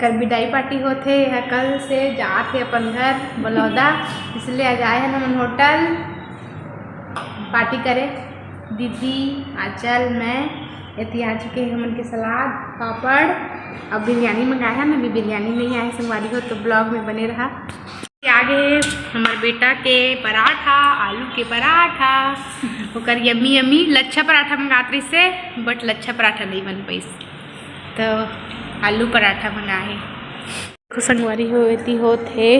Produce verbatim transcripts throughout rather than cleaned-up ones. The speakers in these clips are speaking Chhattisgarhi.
कल बिदाई पार्टी होथे, एहा कल से जात हे अपन घर बलौदा, इसलिए आज आए हन हमन होटल पार्टी करे। दीदी, आंचल, मैं, एती आ चुके हैं हमन के सलाद, पापड़, अब बिरयानी मंगाए हन। अभी बिरयानी नहीं आए संगवारी हो, तो ब्लॉग में बने रहा। आगे हमर बेटा के पराठा, आलू के पराठा, ओकर यम्मी यम्मी लच्छा पराठा मंगात रहिसे, but लच्छा पराठा नहीं बन पाइस, तो आलू पराठा मंगाए। देखो संगवारी हो, एती होत हे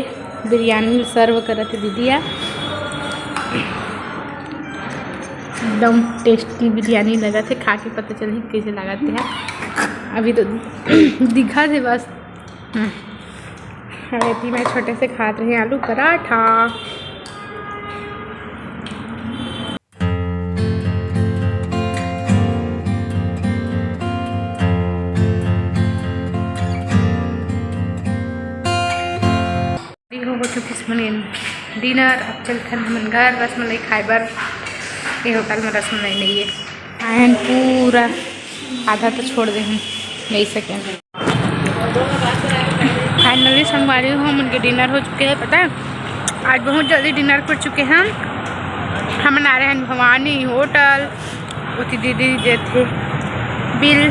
बिरयानी सर्व करत हे दीदी आ। एकदम टेस्टी बिरयानी लगत हे, खा के पता चलही कैसे लागत हे। अभी तो दिखत हे बस। हम्म। अउ एती मैं छोटे से खात रहे आलू पराठा। हो चुकिस हमन dinner। अब चलथन हमन घर रसमलाई खाए बर। ये होटल में रसमलाई नहीं है, आयन पूरा आधा तो छोड़ दे, नहीं सके। फाइनली संगवारी हो, हमन के डिनर हो चुके हे। पता है, आज बहुत जल्दी डिनर कर चुके हैं। हमन आ रहे हैं भवानी होटल, ओती दीदी देथे बिल।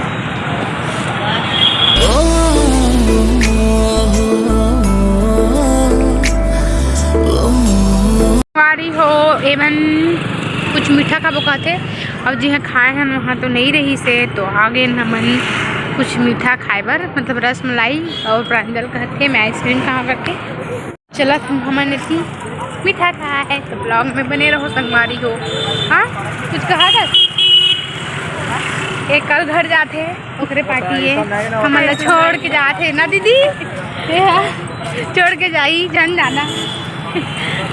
संगवारी हो, एमन कुछ मीठा खाबो कहथे, अउ जिहां खाए हन वहां तो नहीं रहिसे, तो आ गेन हमन कुछ मीठा खाए बर, मतलब रसमलाई, अउ प्रांजल कहथे मैं आइसक्रीम खाहूं करके। चलत हन हमन एती मीठा खाए, तो ब्लॉग में बने रहो संगवारी हो। हाँ, कुछ कहा था? ये कल घर जाथे, ओकरे पार्टी है, हमन ला छोड़ के जाथे ना दीदी। ये हा, छोड़ के जाई, झन जाना।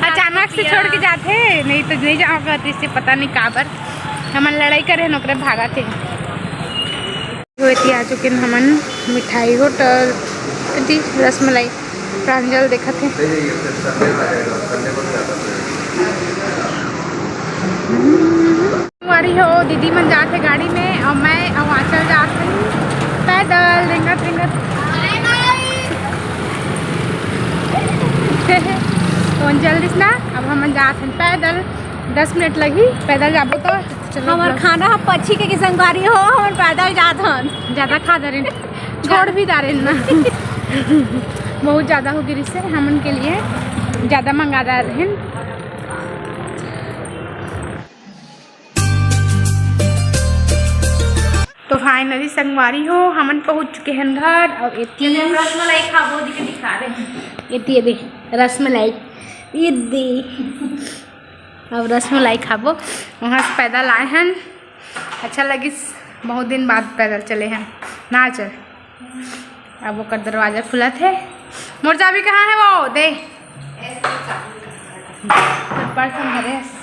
अचानक से छोड़ के जाथे, नहीं तो नहीं जाओ कहती से, पता नहीं काबर। हमन लड़ाई करे हन, ओकरे भागत हे। एती आ चुके हन हमन मिठाई होटल। जी, रसमलाई प्रांजल देखत हे। संगवारी हो, दीदी मन जात हे गाड़ी में अउ मैं अउ आंचल जात हे पैदल, रेंगत रेंगत। कौन चल दिस ना, अब हमन जात हन पैदल। दस मिनट लगही पैदल जाबो तो। चलो, हमर खाना ह पक्षी के संगवारी हो, हमन पैदल जात हन। ज्यादा खा डारेन, छोड़ भी डारेन ना। बहुत ज्यादा हो गिस हे हमन के लिए, ज्यादा मंगा डारेन। तो finally संगवारी हो, हमन पहुंच चुके हन घर। अउ एती रसमलाई खाबो, दीदी के दिखा दे। एती ये दे रसमलाई, ये दे। अब रसमलाई खाबो। वहाँ से पैदल आए हन, अच्छा लगिस, बहुत दिन बाद पैदल चले हन। ना चल, अब ओकर दरवाजा खुलत हे। मोर चाबी कहाँ हे वो? दे। पर्स में धरे हस।